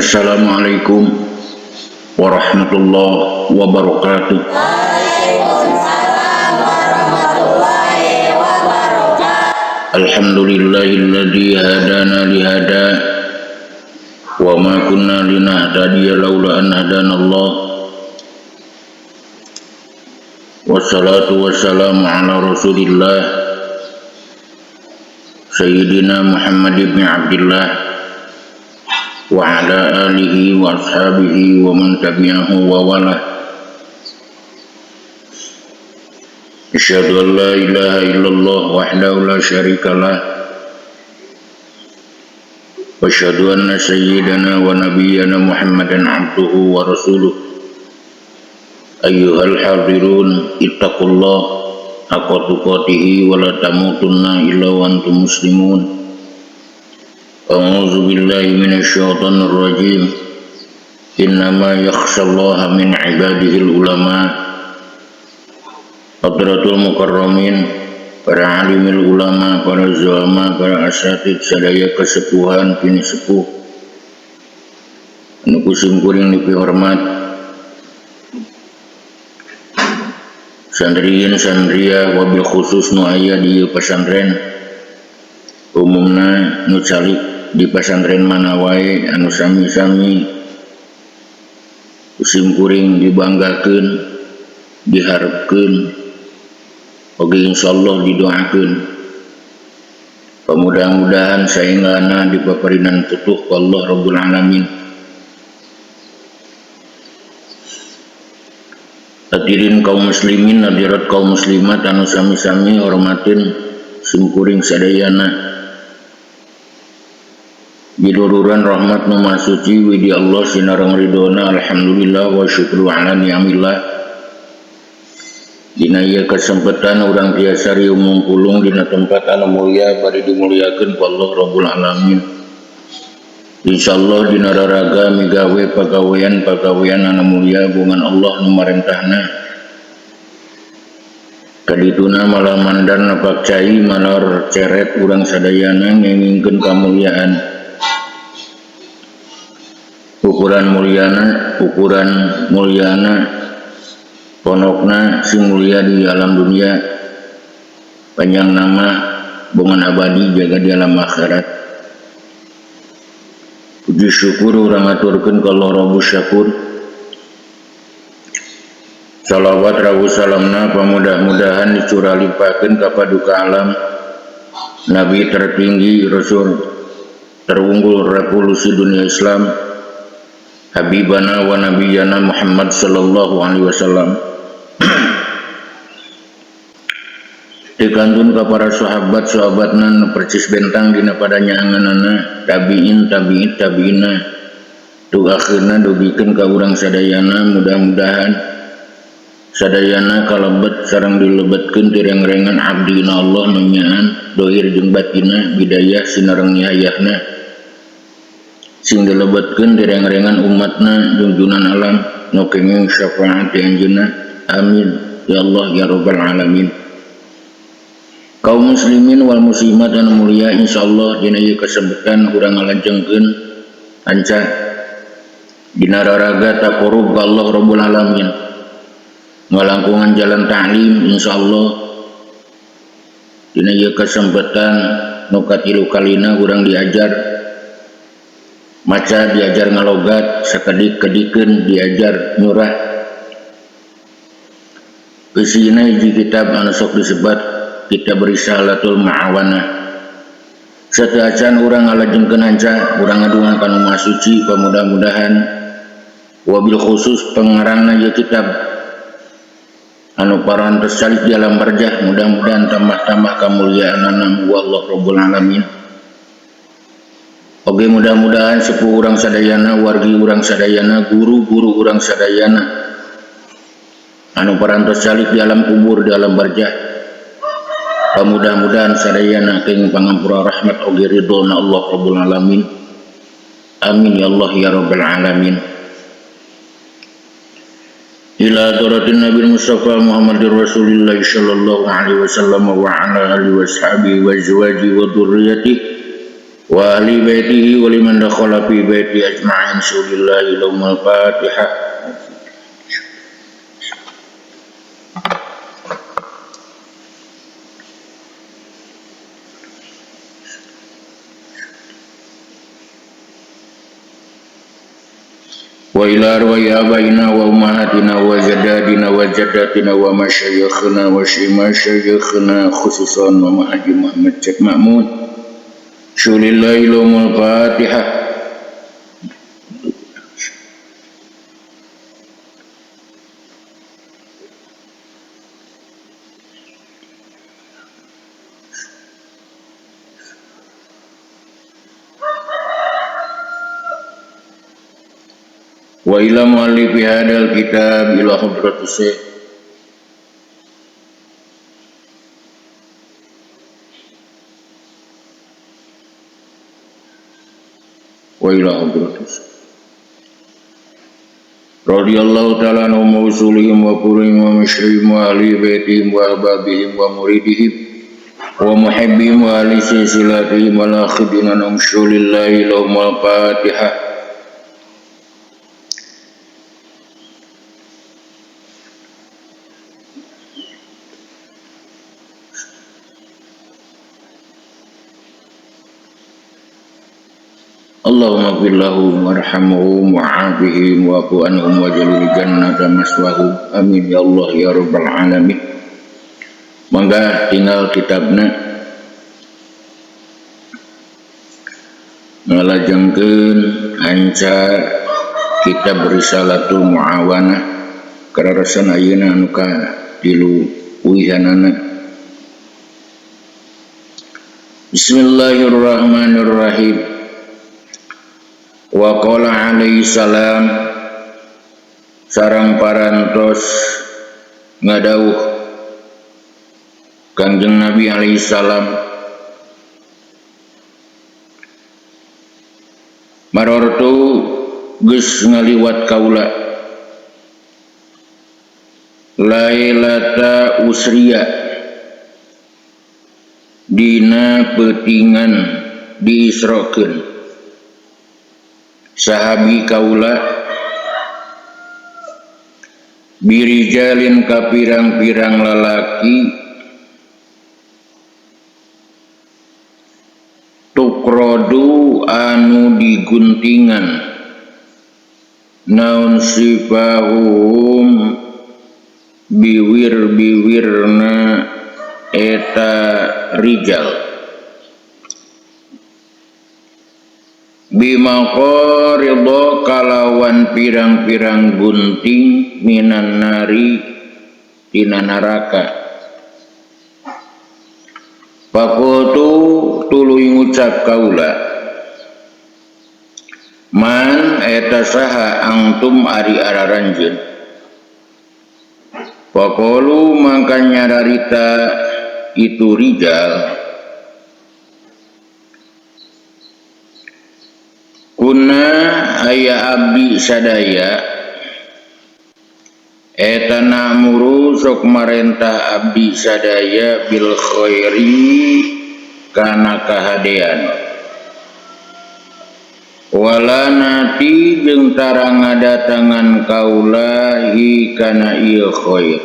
Assalamualaikum warahmatullahi wabarakatuh. Waalaikumsalam warahmatullahi wabarakatuh. Alhamdulillahilladzi hadana lihada wa ma kunna linahtadiya laula an hadana Allah. Wassalatu wassalamu ala Rasulillah Sayyidina Muhammad ibn Abdullah wa ala alihi wa ashabihi wa man tabi'ahu wa wala. Asyhadu an la ilaha illallah wahdahu la syarika lah wa asyhadu anna sayyidana wa nabiyyana Muhammadan abduhu wa rasuluh. Ayyuhal hadirun ittaqullah haqqa tuqatih wa la tamutunna illa wa antum muslimun. A'udzu billahi minasyaitonir rajim. Innama yakhshallaha min ibadihil ulama. Hadratul mukarramin, para alimil ulama, para zulama, para asatid sadaya kesepuhan kini sepuh anu kusim kuring dipihormat, santriin santria wabil khusus nu aya di pesantren, umumna nu calik di pesantren mana wae anu sami-sami kusim kuring dibanggakeun, diharapkeun, oge insyaallah didoakeun. Pemudah-mudahan saenggana dipaparinan putuh ku Allah Rabbul Alamin. Hadirin kaum muslimin, hadirat kaum muslimat anu sami-sami hormatin simkuring sadayana. Dilururan rahmat nu maha suci widi Allah sinareng ridona, alhamdulillah wa syukru ala ni'amillah. Dina ieu kesempatan urang tiasa riung ngumpulung dina tempat anu mulia bari dimuliakeun ku Allah Rabbul Alamin. Insyaallah dina raraga migawe pagawean-pagawean anu mulia bongan Allah nu marentahna. Kadituna malah mandar napak cai malar ceret urang sadayana ngengingkeun kamuliaan. Ukuran muliana, ukuran muliana pondokna sing mulia di alam dunia, panjang nama bongan abadi jaga di alam akhirat. Puji syukur urang aturkeun ka Allah Rabbus Syakur. Salawat rawuh salamna pamudah-mudahan dicurah limpahkeun ka paduka alam Nabi tertinggi, Rasul terunggul revolusi dunia Islam, Habibana wa Nabiyana Muhammad sallallahu alaihi wasallam. Dikantun ka para sahabat-sahabatna nu percis bentang dina pada nyaanganana, tabiin tabiin tabiina, tug akhirna dugikeun ka urang sadayana. Mudah-mudahan sadayana kalebet sareng dilebetkeun tireng-rengan abdina Allah nu nyaan dohir jeung batina bidayah sinareng nihayahna, sing dilebetkeun tireng-rengan umatna junjunan alam nu kenging syafaat ti anjeunna. Amin ya Allah ya rabbal alamin. Kaum muslimin wal muslimat anu mulia, insyaallah dina ieu kesempatan urang ngalajengkeun anca dina raraga taqarrub ka Allah Rabbul Alamin, ngalangkungan jalan ta'lim. Insyaallah dina ieu kesempatan nu katilu kalina urang diajar maca, diajar ngalogat, sakedik-kedikeun diajar nyurah. Eusina hiji kitab anu sok disebat Kitab Risalatul Ma'awanah. Sateuacan urang ngalajengkeun hanca, urang ngadungan kana Maha Suci, pamudah-mudahan wabil khusus pengarangna ieu kitab anu parantos calik di alam barjah, mudah-mudahan tambah-tambah kamuliaanana wallahu rabbul alamin. Oge mudah-mudahan sepuh urang sadayana, wargi urang sadayana, guru-guru urang sadayana anu parantos calik di alam kubur, di alam barjah, pamudah-mudahan sadayana kenging pangampura rahmat oge ridhona Allah Rabbul Alamin. Amin ya Allah ya Rabbal Alamin. Ila hadratin Nabi Mustafa Muhammadir Rasulillah sallallahu alaihi wasallam wa ala alihi washabihi wa azwajihi wa dzurriyyatihi Wa ahli baitihi wa liman dakhala fi baiti ajma'in. Sulillahi lahumul Fatihah. Wa ila arwahi abaina wa ummahatina wa jadadina wa jaddatina wa masyayikhina wa masyayikhina khususan wa Haji Muhammad Cek Ma'mun. Sulillahi lahumul Fatihah. Wa ila muallifi hadal kitab ila hadratus syekh wa ila hadratus radhiyallahu ta'ala anhum wa usulihim wa qurihim wa masyrihim wa ahli baitihim wa ahbabihim wa muridihim wa muhibbihim wa ahli silsilatihim wa al-akhidina namshulillahi lahumul Fatihah. Allahumma ighfir lahum warhamhum wa'afihim wa'fu anhum waj'alil jannata maswahum. Amin ya Allah ya rabbal alamin. Mangga tinggal kitabna ngalajengkeun anca kitab Risalatul Muawanah kararesan ayeuna anu ka tilu uihanana. Bismillahirrahmanirrahim. Wa qala alaihi salam sarang parantos ngadauh Kangjeng Nabi alaihi salam marortu geus ngaliwat kaula lailata usriya dina peutingan diisrokeun sahabi kaula birijalin ka pirang-pirang lalaki tukrodu anu diguntingan naon sifahum biwir-biwirna eta rijal bimaqaridha kalawan pirang-pirang gunting minan nari tina neraka. Faqultu tuluy ngucap kaula man eta saha antum ari araranjeun. Faqalu mangka nyararita itu rijal kuna aya abdi sadaya eta namuru sok marentah abdi sadaya bil khairi kana kahadean wala nati jeung tara ngadatangan kaula hi kana ieu khair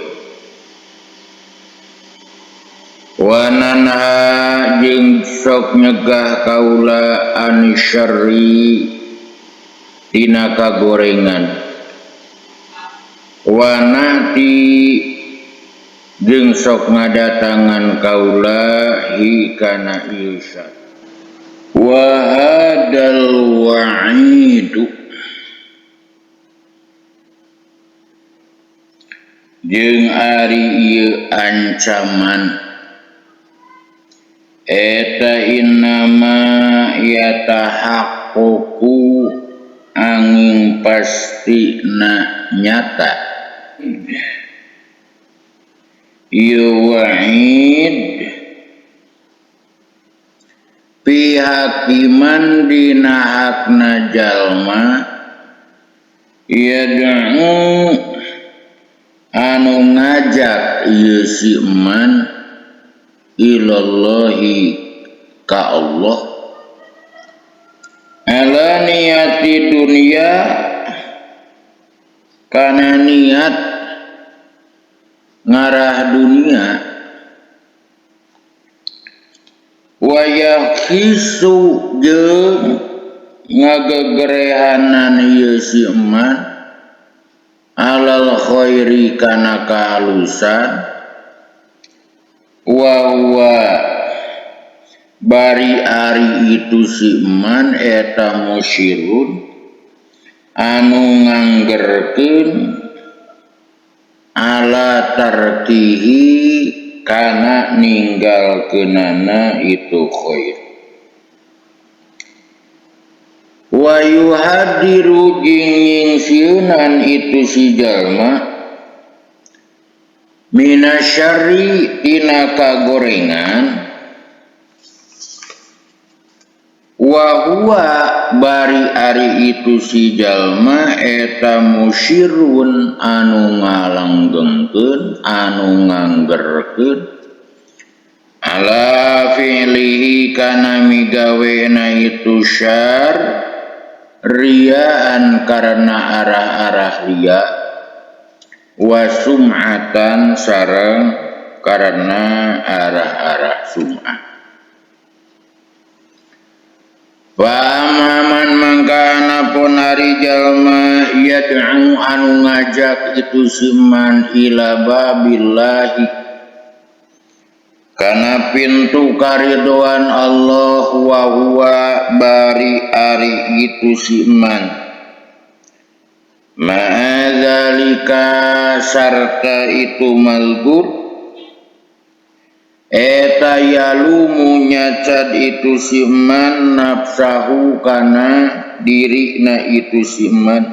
wananha jeung sok nyegah kaula anisyarri tina kagorengan wanati jeung sok ngadatangan kaula hi kana ieu syar. Wa hadal wa'idu jeung ari ieu ancaman eta innama yatahaqququ angin pastina nyata ieu wa'id pihakiman dina hakna jalma yad'u anu ngajak ieu si man ilallahi ka Allah Dunya kana niat ngarah dunia wa yakhisu jeung ngagegerehanan ieu si eman alal khairi kana kaalusan wa huwa bari ari itu si eman eta musyirun anu nganggerkeun ala tarkihi kana ninggalkeunana itu khair wa yuhadiru jeung nyingsieunan itu si jalma minasyarri tina kagorengan wa huwa bari ari itu si jalma eta musyirun anu ngalanggengkeun anu nganggerkeun ala fi'lihi kana migawena itu syar riaan karena arah-arah ria wa sum'atan sareng karena arah-arah sum'ah. Pamaman mangka anapun ari jalma yad'u anu ngajak itu siman ila babillahi kana pintu karidoan Allah wa huwa bari ari itu siman ma'adzalika sarta itu malgur eta yalumu nyacad itu siman nafsahu kana dirina itu siman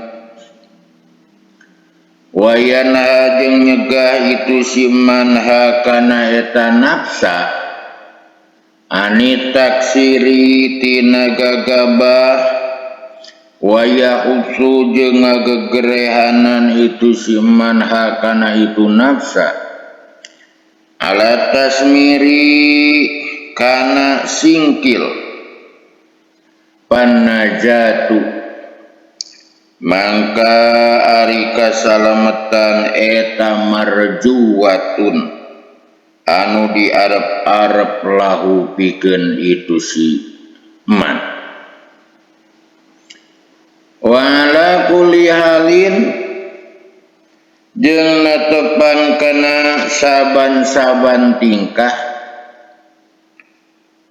wayanha jeung nyegah itu siman ha kana eta nafsa ani taksiri tina gagabah wayahusu jeung ngagegerehanan itu siman ha kana itu nafsa ala tasmiri kana singkil panajatu mangka ari kasalamatan eta marjuwatun anu diarep-arep lahu pikeun itu si man wa ala kulli halin jeung netepan kana saban-saban tingkah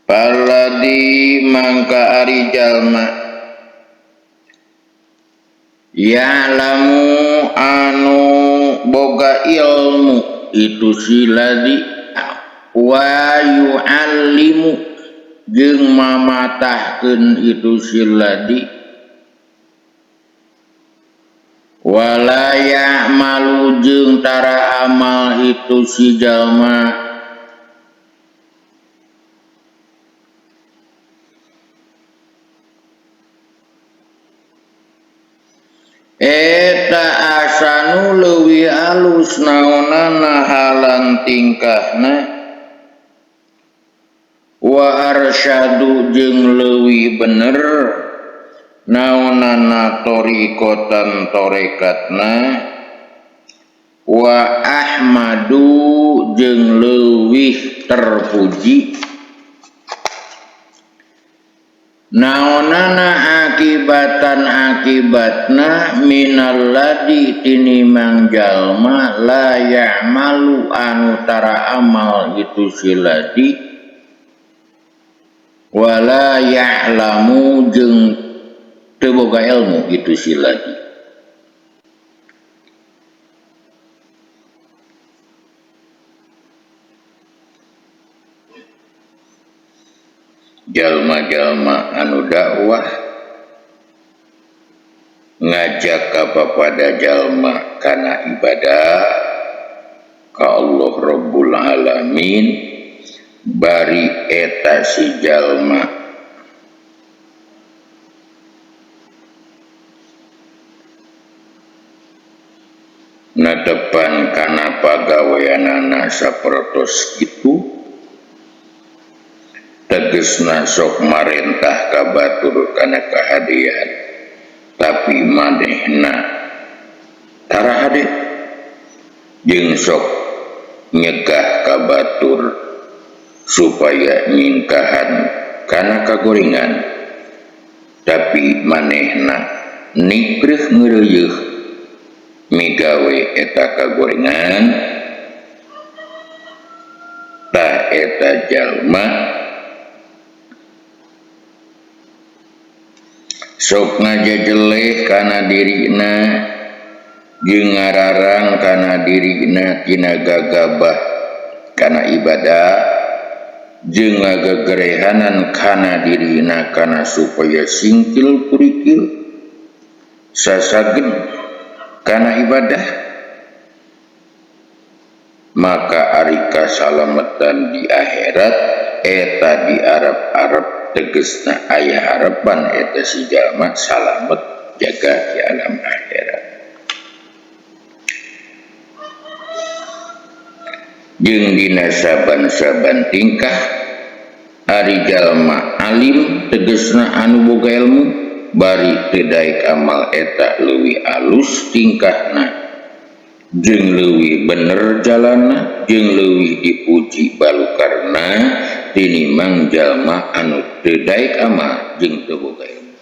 paladi mangka ari jalma ya'lamu anu boga ilmu itu si ladzi wa yu'allimu jeung mamatahkeun itu si ladzi wala ya'malu jeung tara amal itu si jalma eta asanu leuwih alus naonana halan tingkahna wa arsyadu jeung leuwih bener naonana torikotan torekatna wa ahmadu jeung leuwih terpuji naonana akibatan akibatna minalladzi tinimang jalma la ya'malu anu tara amal itu siladi wala ya'lamu jeung teu boga ilmu itu siladi. Jalma-jalma anu dakwah ngajak ka papada jalma kana ibadah ka Allah Rabbul Alamin bari eta si jalma natepan kana pagaweanana sapertos kitu tegesna sok marentah ka batur kana kahadean. Tapi manehna tara hade jeung sok nyegah ka batur supaya nyingkahan kana kagorengan tapi manehna nikreuh ngeureuyeuh migawe eta kagorengan tah eta jalma sok ngajejeleh kana dirina jeung ngararang kana dirina tina gagabah kana ibadah jeung ngagagerehanan kana dirina kana supaya singkil kurikil sasaged kana ibadah maka ari kasalametan di akhirat eta di Arab-Arab tegesna aya harapan eta si jalma salamet jaga di alam akhirat. Jeung dina saban-saban tingkah ari jalma alim tegesna anu boga ilmu bari teu daek amal eta leuwih alus tingkahna jeung leuwih bener jalanna jeung leuwih dipuji balukarna tinimbang jalma anu teu daek amal jeung teu boga ilmu.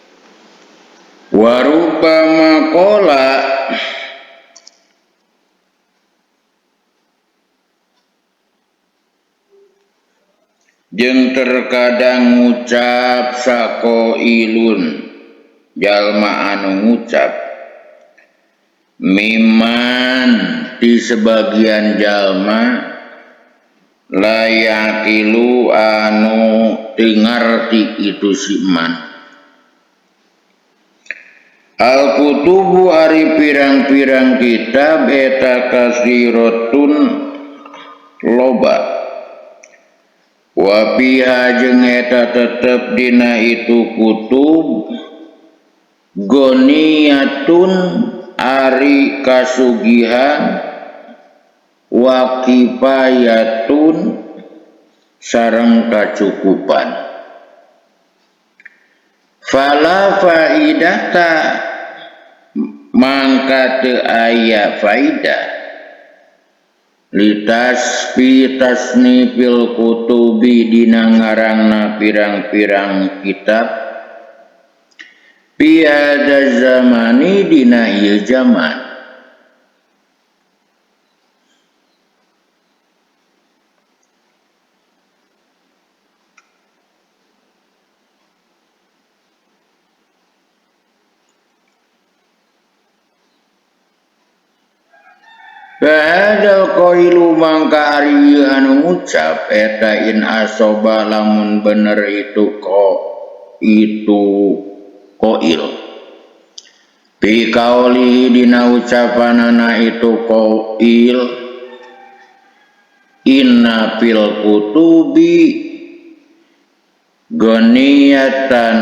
Warubama qala jeung terkadang ngucap saqailun jalma anu ngucap miman di sebagian jalma layakilu anu teu ngarti itu si man. Al-kutubu ari pirang-pirang kitab eta kasiratun loba wa fiha jeung eta tetep dina itu kutub goniyatun ari kasugihan wa kifayatun sareng kacukupan. Fala faidata mangka teu aya faidah litasfi tasnifil kutubi dina ngarangna pirang-pirang kitab fi hadza zamani dina ieu zaman. Fahadal qailu mangka ari ieu anu ngucap eta in asoba lamun bener itu ko itu qail fi qaulihi dina ucapanana itu qail inna fil kutubi ghaniyatan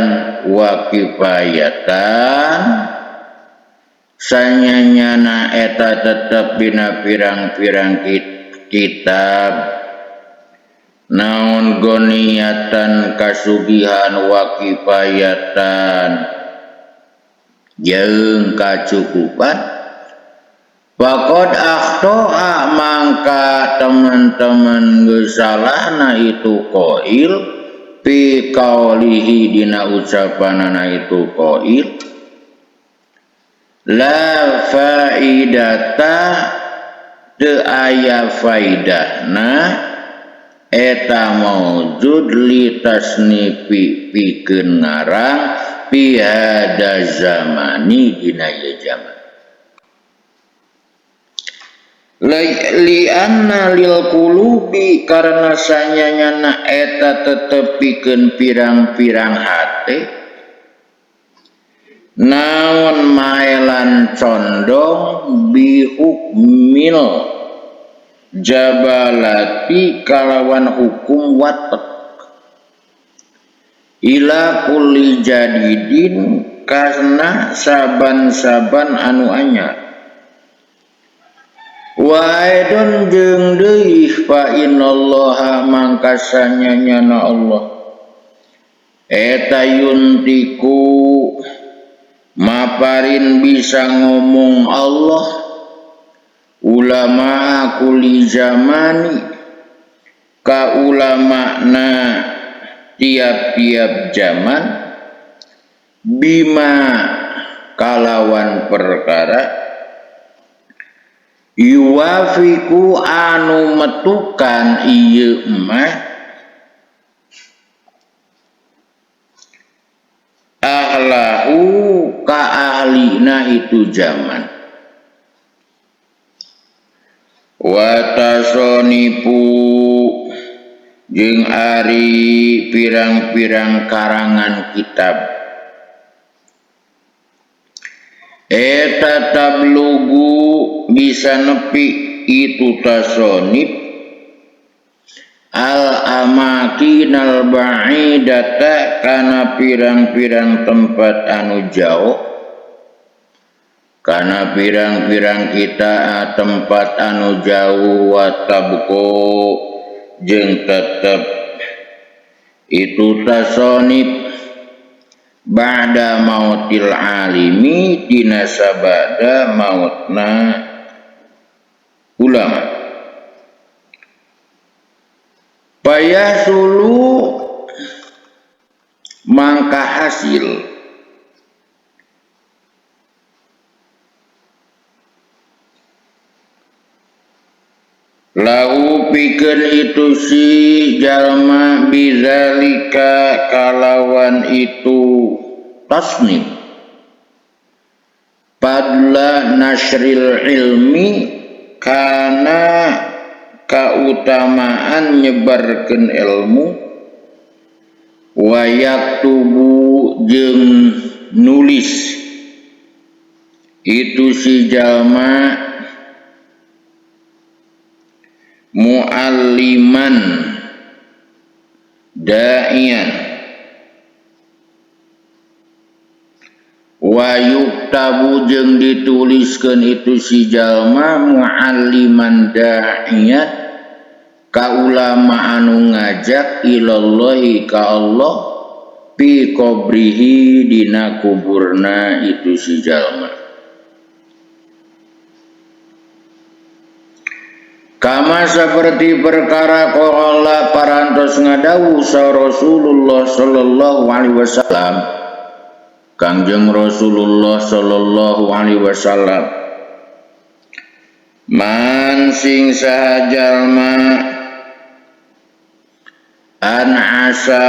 wa kifayatan sanyanyana eta tetep dina pirang-pirang kitab naon goniatan kasugihan wa kifayatan jeung kacukupan faqad akhtoa mangka teman-teman geus salahna itu qail fi qaulihi dina ucapanana itu qail la faidata teu aya faidahna eta maujud li tasnifi pikeun ngarang fi hada zamani dina ieu zaman. Lianna lil qulubi karena sanyanyana eta tetep pikeun pirang-pirang hate naon maelan condong bihukmil jabalati kalawan hukum watek ila kulli jadidin karena saban-saban anu anyar wa aidon jeung deui fa innallaha mangkasanya nyana Allah eta yuntiku Maparin bisa ngomong Allah ulama kuli zamani ka ulamana tiap-tiap zaman bima kalawan perkara yuwafiku anu metukan ieu mah ahlahu ka ahlina itu zaman wa tasonifu jeung ari pirang-pirang karangan kitab eta tablugu bisa nepi itu tasonif al amakinal ba'idata kana pirang-pirang tempat anu jauh kana pirang-pirang kita tempat anu jauh wa tabqo jeung tetep itu tasonif ba'da mautil alimi dina sabada mautna ulama payasulu mangka hasil lahu pikeun itu si jalma bizalika kalawan itu tasnif padla nasril ilmi kana kautamaan nyebarkeun ilmu wa yaktubu jeung nulis itu si jalma mualliman da'iyan wa yuktabu jeung dituliskeun itu si jalma mualliman da'iyan ka ulama anu ngajak ilallahi ka Allah fi qabrihi dina kuburna itu si jalma. Kama seperti perkara qala parantos ngadawuh sa Rasulullah sallallahu alaihi wasallam Kangjeng Rasulullah sallallahu alaihi wasallam man sing saha jalma an asa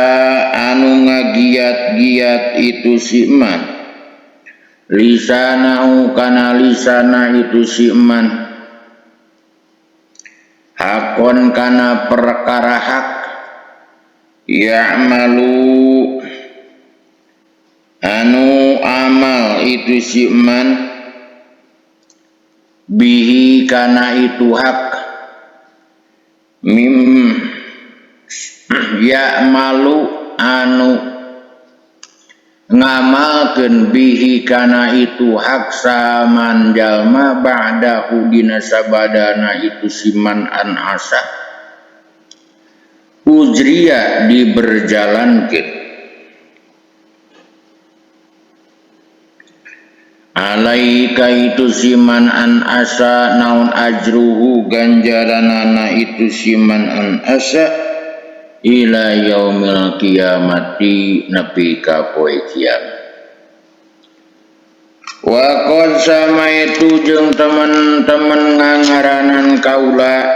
anu ngagiat-giat itu si man lisanahu kana lisana itu si man hakon kana perkara hak ya'malu anu amal itu si man bihi kana itu hak mim ya'malu anu ngamalkeun bihi kana itu hak saman jalma ba'dahu dina sabadana itu siman an asa ujriya diberjalankeun alaika itu siman an asa naon ajruhu ganjaranana itu siman an asa ila yaumil qiyamati nepi ka poe kiamat. Wa qad sama itu jeung teman-teman ngangaranan kaula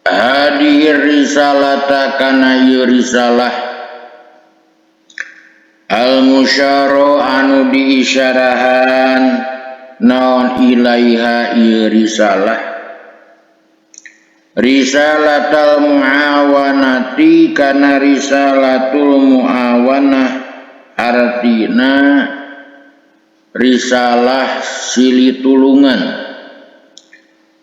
hadir risalata kana ieu risalah al musyara anu diisyarahan naon ilaiha ieu risalah risalatal muawanati kana risalatul muawanah artina risalah silitulungan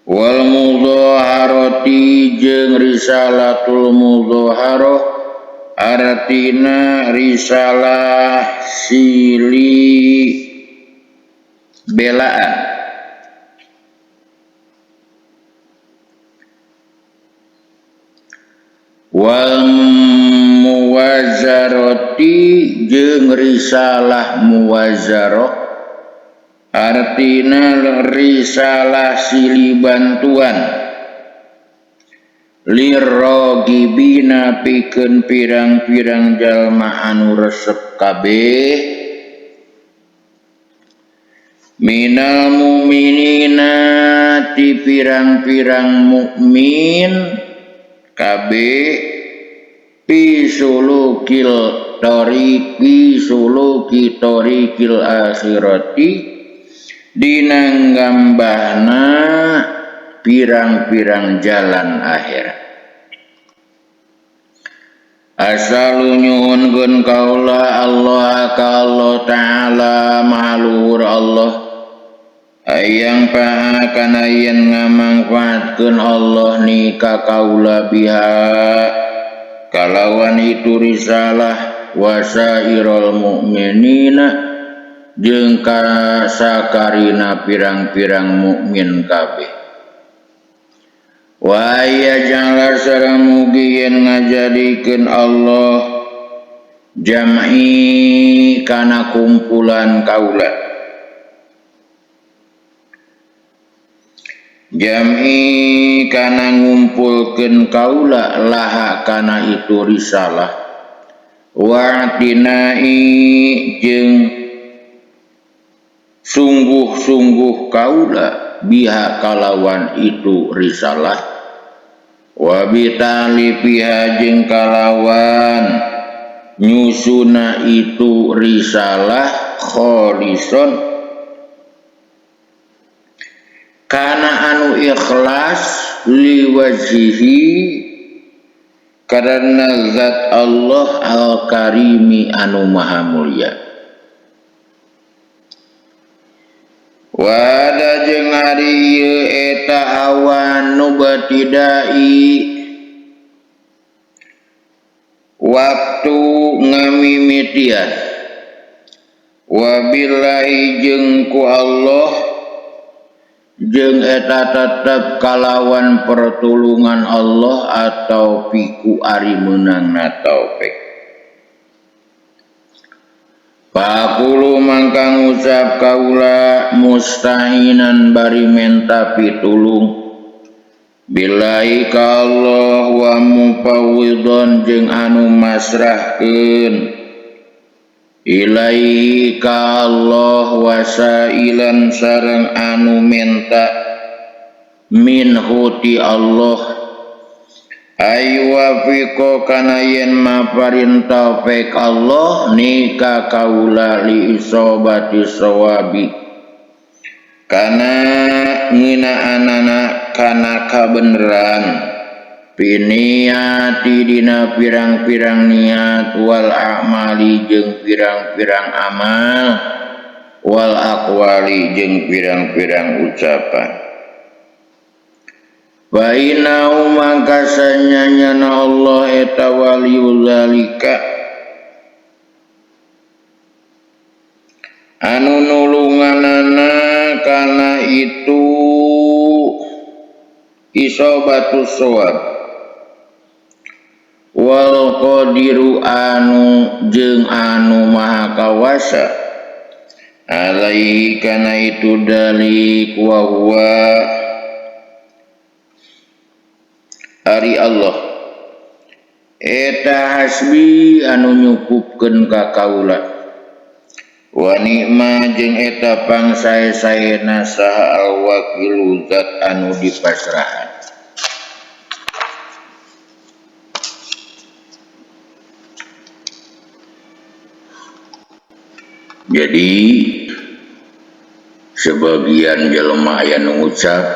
wal mudhaharati jeung risalatul mudhaharah artina risalah sili belaan wal muwazarati Muwazarati jeung risalah muwazarah artina risalah silih bantuan lirragibina pikeun pirang-pirang jalma anu resep kabeh minal mu'minina ti pirang-pirang mukmin kabeh fi sulukil tariqi suluki tariqil akhirati dina nggambahna pirang-pirang jalan akhirat. Asalu nyuhunkeun kaula Allah ka Allah Ta'ala Maha Luhur Allah hayang paha kana yen ngamangfaatkeun Allah ni ka kaula biha kalawan itu risalah wasairul mukminina jeung ka sakarina pirang-pirang mukmin kabeh. Wa yaj'ala sareng mugi yen ngajadikeun Allah jam'i kana kumpulan kaula jam'i kana ngumpulkeun kaula laha kana itu risalah wa'tinai jeung sungguh-sungguh kaula biha kalawan itu risalah wa bitalifiha jeung kalawan nyusuna itu risalah kholison kana anu ikhlas liwajhihi karena zat Allah al-karimi anu maha mulia. Wada jeung ari ieu eta awan nu batidai waktu ngamimitian wabillahi jeung ku Allah jeung eta tetep kalawan pertulungan Allah atau piku ari meunangna taufik. Pakulu mangka ngucap kaula mustahinan bari menta pitulung billahi ka Allah wa mufawwidon jeung anu masrahkeun ilaihi ka Allah wasailan sareng anu menta minhu ti Allah aywafiqo kana yen maparin taufik Allah nika kaula li isobati sawabi kana ngeunaanana kana kabeneran piniati dina pirang-pirang niat wal a'mali jeung pirang-pirang amal wal aqwali jeung pirang-pirang ucapan. Fa innahu mangka sanyanyana Allah eta waliul zalika anu nulunganana kana itu isobatus shawab wal qadiru anu jeung anu maha kawasa alaihi kana itu dalik wa huwa ari Allah eta hasbi anu nyukupkeun ka kaula wa nikma jeung eta pangsae-saena saha al-wakilu zat anu dipasrahan. Jadi sebagian jelema aya nu ngucap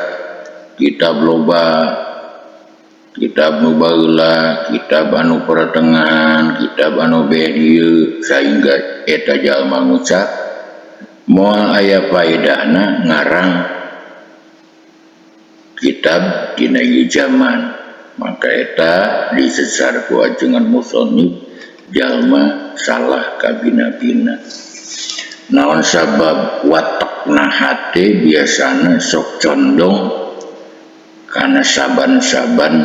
kitab loba, kitab nu baheula, kitab anu pertengahan, kitab anu beh dieu, sehingga eta jalma ngucap moal aya faedahna ngarang kitab dina ieu zaman. Maka eta disesar ku ajengan musonif jalma salah kabina-bina. Naon sabab watakna hate biasana sok condong kana saban-saban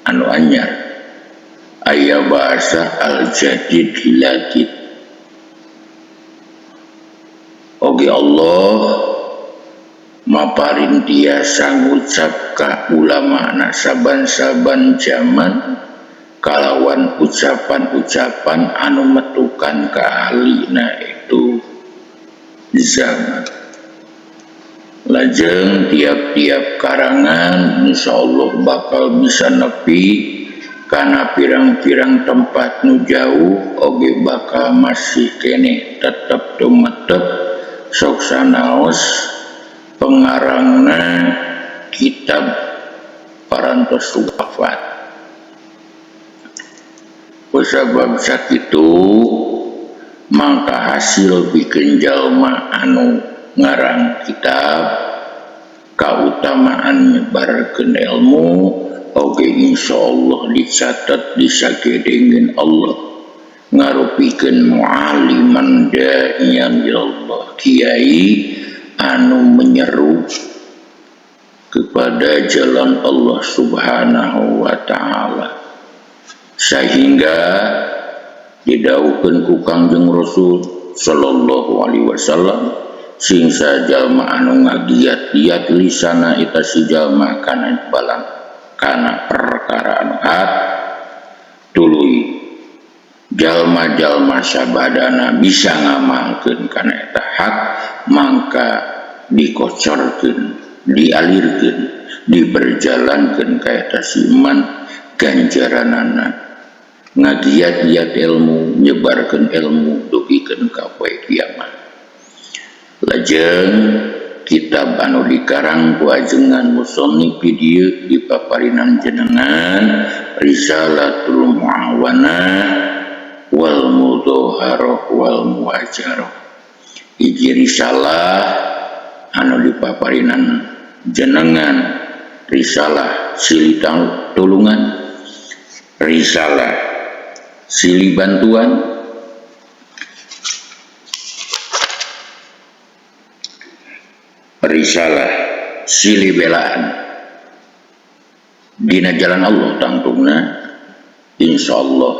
anu anyar. Aya bahasa al-jadid ladid. Oge Allah maparin tiasa ngucap ka ulama na saban-saban zaman kalawan ucapan-ucapan anu metukan keahlina itu zaman. Lajeng tiap-tiap karangan insyaallah bakal bisa nepi kana pirang-pirang tempat nu jauh oge bakal masih keneh tetep tumetep sok sanaos pengarangna kitab parantos wafat. Kusabab sakitu mangka hasil bikin jalma anu ngarang kitab kautamaan nyebarkeun ilmu oge insyaallah dicatat disagedengkeun Allah ngarupikeun mualliman da'iyan ilallah kiai anu menyeru kepada jalan Allah Subhanahu wa taala sehingga didawuhkeun ku Kangjeng Rasul sallallahu alaihi wasallam sing sajalma anu ngagiat-giat lisana eta si jalma kana balang kana perkara anu hak tuluy jalma-jalma sabadana bisa ngamalkeun kana eta hak mangka dikocorkeun dialirkeun diberjalankeun ka eta si iman ganjaranana ngagiat-giat ilmu nyebarkeun ilmu dugikeun ka poe kiamat. Lajeng kitab anu dikarang ku ajengan musannif di dieu dipaparinan jenengan Risalatul Muawanah wal Mudhaharah wal Muwajarah. Hiji risalah anu dipaparinan jenengan risalah silih tulungan, risalah silih bantuan, risalah silih belaan dina jalan Allah tangtungna insyaallah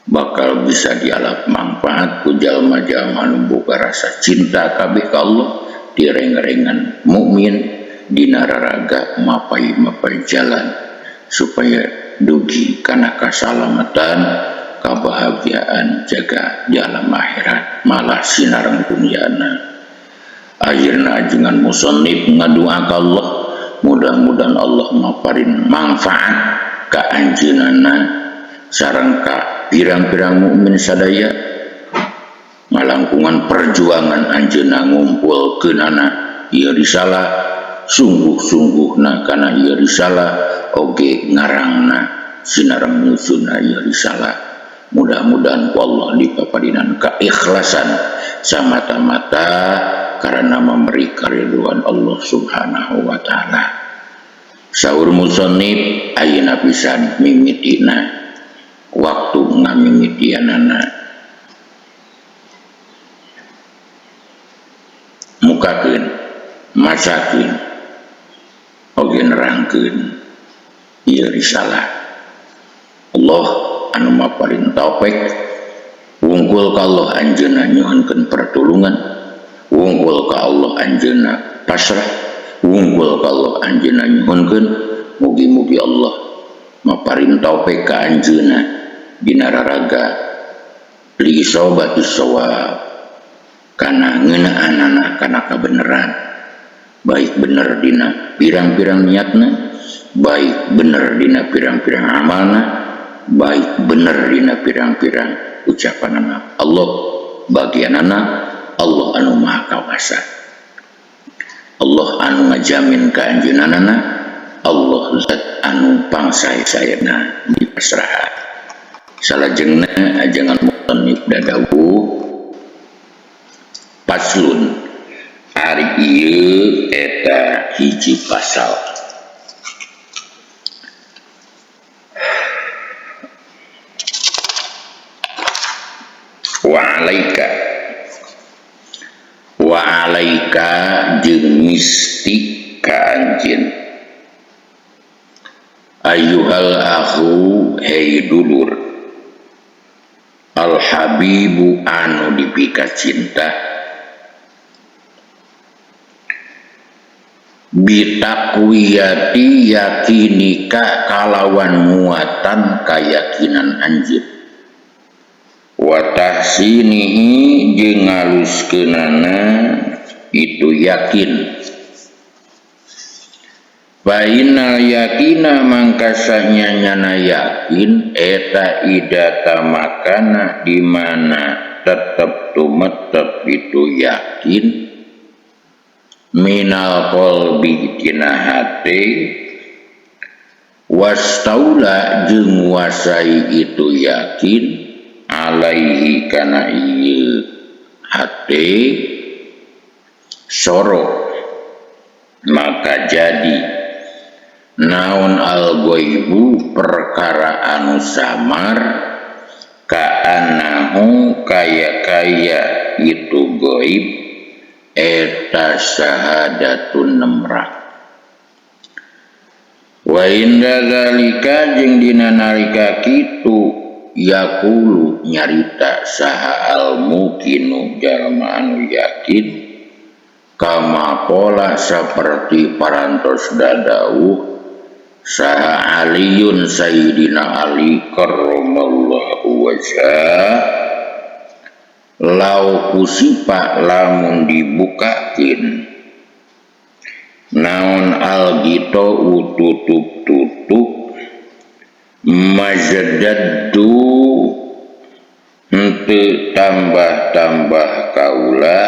bakal bisa dialap manfaat ku jalma-jalma anu boga rasa cinta kabeh ka Allah direng-rengan mukmin dina raraga mapai-mapai jalan supaya dugi kana kasalamatan kabahagiaan jaga di alam akhirat malah sinareng dunyana. Akhirna ajengan musannif ngadua ka Allah mudah-mudahan Allah maparin manfaat ka anjeunna sareng ka pirang-pirang mukmin sadaya ngalangkungan perjuangan anjeunna ngumpulkeunana ieu risalah sungguh-sungguhna kana ieu risalah oge ngarangna sinareng nyusunna ieu risalah. Mudah-mudahan ku Allah dipaparinan keikhlasan samata-mata karena memberi keriduan Allah Subhanahu wa taala. Saur musannif ayeuna pisan mimitina waktu ngamimitianana mukakeun masakeun oge nerangkeun ieu risalah. Allah anu maparin taufik wungkul ka Allah anjeunna nyuhunkeun pertulungan, wungkul ka Allah anjeunna pasrah, wungkul ka Allah anjeunna nyuhunkeun mugi-mugi Allah maparin taufik ka anjeunna dina raraga li isobati shawab kana ngeunaanana kana kabeneran, baik bener dina pirang-pirang niatna, baik bener dina pirang-pirang amalna, baik bener dina pirang-pirang ucapanana. Allah bagianana Allah anu maha kawasa, Allah anu ngajamin ka anjeunna, Allah zat anu pangsae-saena dipasrahan. Salajengna ajengan musannif dadawuh paslun ari ieu eta hiji pasal. Wa alaika wa alaika jeung misti ka anjeun Ayyuhal akhu hei dulur Al habibu anu dipika cinta bitakwiyati yakinika kalawan muatan kayakinan anjeun wa tahsinihi jeung ngaluskeunana itu yakin. Fa innal yakina mangkasanya nyana yakin eta idata makana di mana tetep tumetep itu yakin minal qalbi tina hate wastaula jeung nguasai itu yakin alaihi kana ieu hate soro maka jadi naon al-ghaibu perkara anu samar ka'annahu kaya-kaya itu ghaib eta syahadatun nemrak wa inda zalika jeung dina nalika kitu yaqulu nyarita saha al-muqinu jalma anu yakin kama pola saperti parantos dadauh saha Aliyun Sayyidina Ali karramallahu wajhah lau kusipa lamun dibukakeun naon algito tutup-tutup mazdaddu henteu tambah-tambah kaula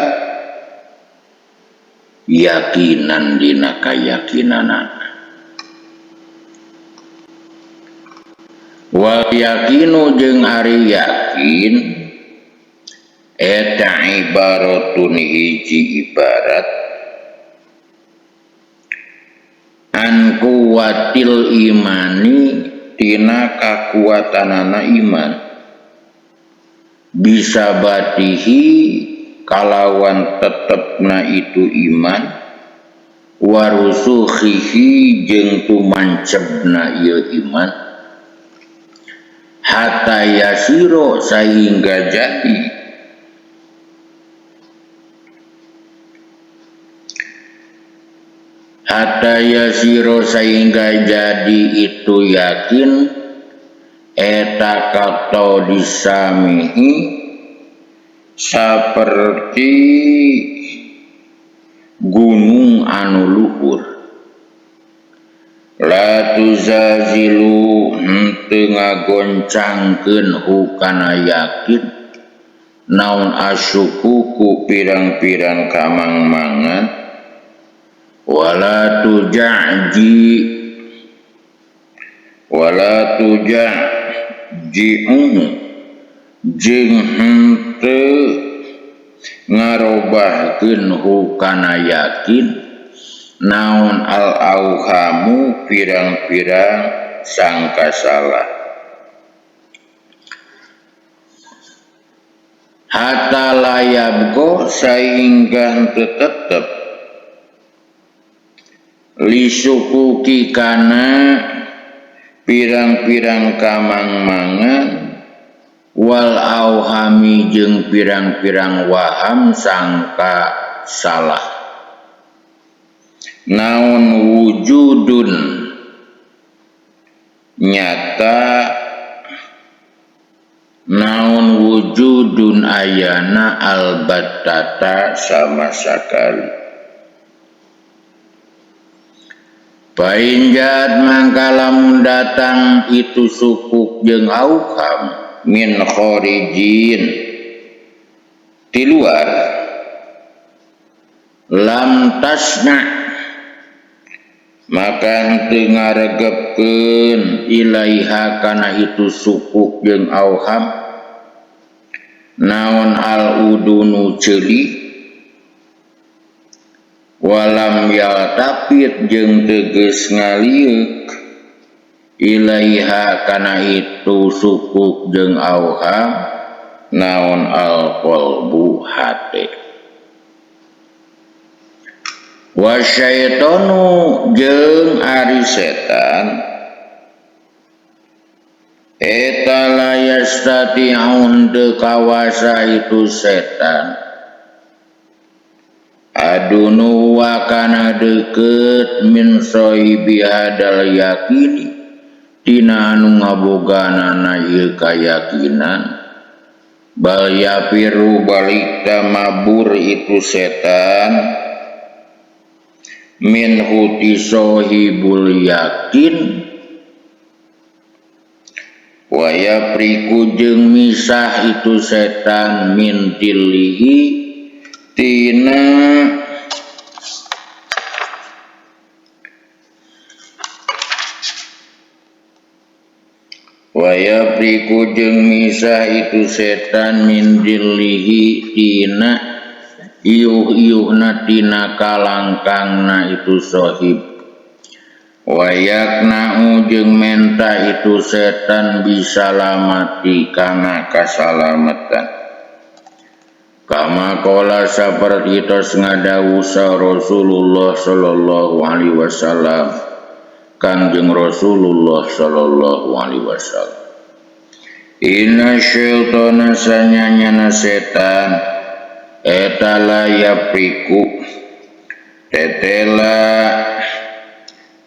yakinan dina kayakinanana. Wal yakinu jeung ari yakin eta ibaratun hiji ibarat an kuwatil imani tina kakuatanana iman bisa batihi kalawan tetepna itu iman warusukhihi jeung tumancebna ieu iman hatta yasiro sehingga jadi hatta yasiro sehingga jadi itu yakin eta kato disamihi seperti gunung anu luhur la tuzazilu henteu ngagoncangkeun hukana yakin naon asyukuku pirang-pirang kamangmangan wala tujaji wala tujaji'u jeung henteu ngarobahkeun hukana yakin naon al-auhamu pirang-pirang sangka salah hatta layabgo sehingga henteu tetep lisukuki kana pirang-pirang kamangmangan wal auhami jeung pirang-pirang waham sangka salah naon wujudun nyata naon wujudun ayana albattata sama sekali. Painjat mangka lamun datang itu sukuk jeung auham min kharijin ti luar lam tasna maka henteu ngaregepkeun ilaiha kana itu sukuk jeung auham naon al udunu ceuli walam yaltafit jeung teges ngalieuk ilaiha kana itu sukuk jeung auham naon al qalbu hate wasyaitonu jeung ari setan Eta la yastati'un teu kawasa itu setan adunuwa kana deukeut min sahibi hadal yakini tina anu ngaboganana ieu kayakinan bal yafiru balik mabur itu setan min huti sahibul yakin wa yapriku jeung misah itu setan min tilihi tina wa yapriku jeung misah itu setan min dilihi tina iuh-iuhna tina kalangkangna itu sahib wayakna'u jeung menta itu setan bisalamati kana kasalamatan kama qala saperti tos ngadawuh Rasulullah sallallahu alaihi wasallam Kangjeng Rasulullah sallallahu alaihi wasallam inna syaitana sanyanyana setan eta la yapriku tetela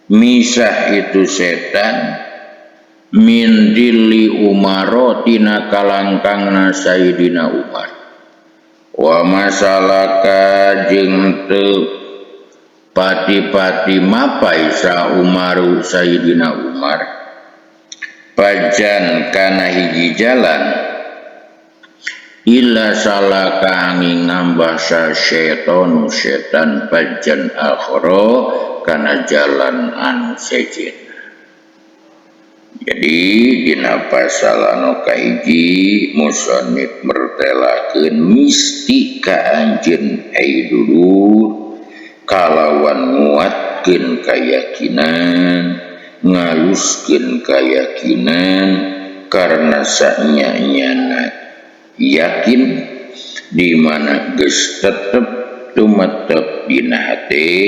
misah itu setan min dilli Umaro tina kalangkangna Sayyidina Umar wa masalaka jeung teu pati-pati mapai sa Umaru Sayyidina Umar pajan kana hiji jalan illa salaka angin ngambah sa syaitanu setan pajan akhara kana jalan anu sejen. Jadi dina pasal anu kahiji musannif mertelakeun misti ka anjeun ai dulur kalawan nguatkeun kayakinan, ngaluskeun kayakinan karena sanyanyana yakin di mana geus tetep tumetep dina hate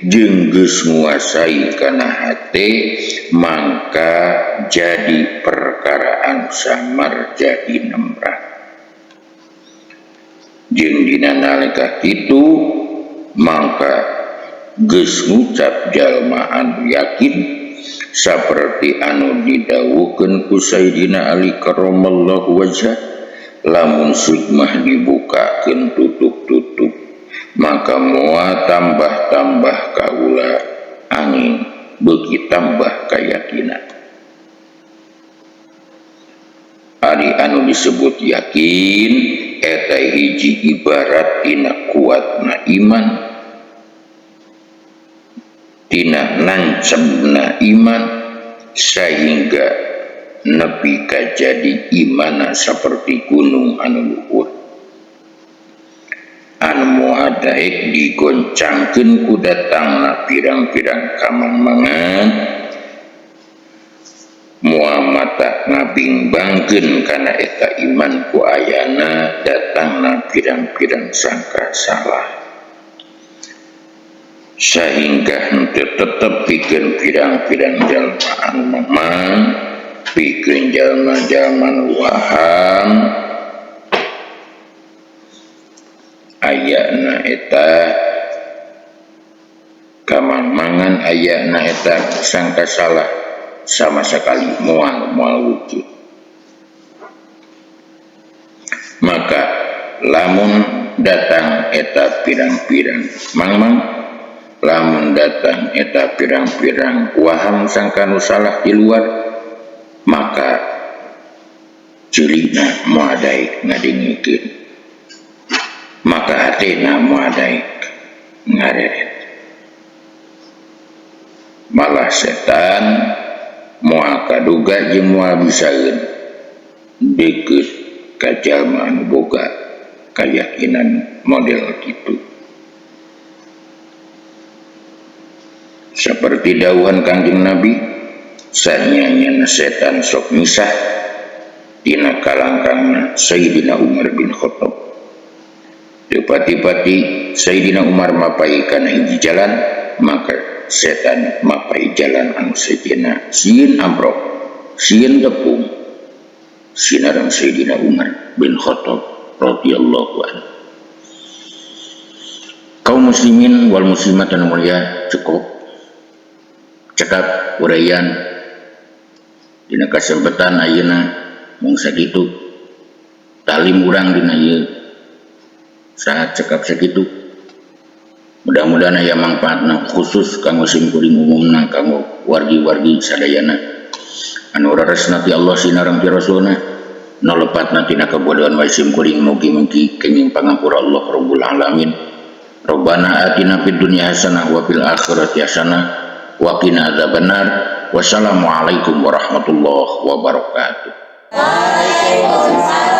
jeung geus nguasai kana hate mangka jadi perkaraan samar jadi nemrah jeung dina nalika kitu mangka geus ngucap jalma anu yakin saperti anu didawuhkeun ku Sayyidina Ali karramallahu wajhah lamun sugmah dibukakeun tutup-tutup maka moal tambah-tambah kaula angin beuki tambah kayakinan. Ari anu disebut yakin eta hiji ibarat tina kuatna iman, tina nancebna iman sehingga nepi ka jadi imana saperti gunung anu luhur anu moal daek digoncangkeun ku datangna pirang-pirang kamangmangan moal mata ngabingbangkeun kana eta iman ku ayana datangna pirang-pirang sangka salah sehingga henteu tetep pikeun pirang-pirang jalma anu mamang pikeun jalma-jalma nu waham ayana eta kamangmangan ayana eta sangka salah sama sekali moal wujud. Maka lamun datang eta pirang-pirang mangmang, lamun datang eta pirang-pirang waham sangka nu salah di luar, maka ceulina moal daek ngadengikeun, maka hatena moal daek ngareret. Malah setan moal kaduga jeung moal bisaeun deukeut ka jalma anu boga kayakinan model kitu. Seperti dawuhan Kangjeng Nabi, sanyanyana setan sok misah tina kalangkangna Sayyidina Umar bin Khattab. Teu pati-pati Sayyidina Umar mapai kana hiji jalan, maka setan mapai jalan anu sejenna sieun amprok. Sieun tepung sinareng Sayyidina Umar bin Khattab radhiyallahu anhu. Kaum muslimin wal muslimat anu mulia, cukup cekap uraian dina kasempatan ayeuna, mung sakitu talim urang dina ieu saat, cekap sakitu. Mudah-mudahan aya manfaatna, khusus kanggo sim kuring, umumna kanggo wargi-wargi sadayana anu raresna ti Allah sinareng ti Rasulna. Nu lepatna tina kabodohan wae sim kuring, mugi-mugi kenging pangampura Allah Rabbul Alamin. Rabbana atina fid dunya hasanah wa fil akhirati hasanah wa qina adzabannar. Wassalamualaikum warahmatullahi wabarakatuh. Waalaikumsalam.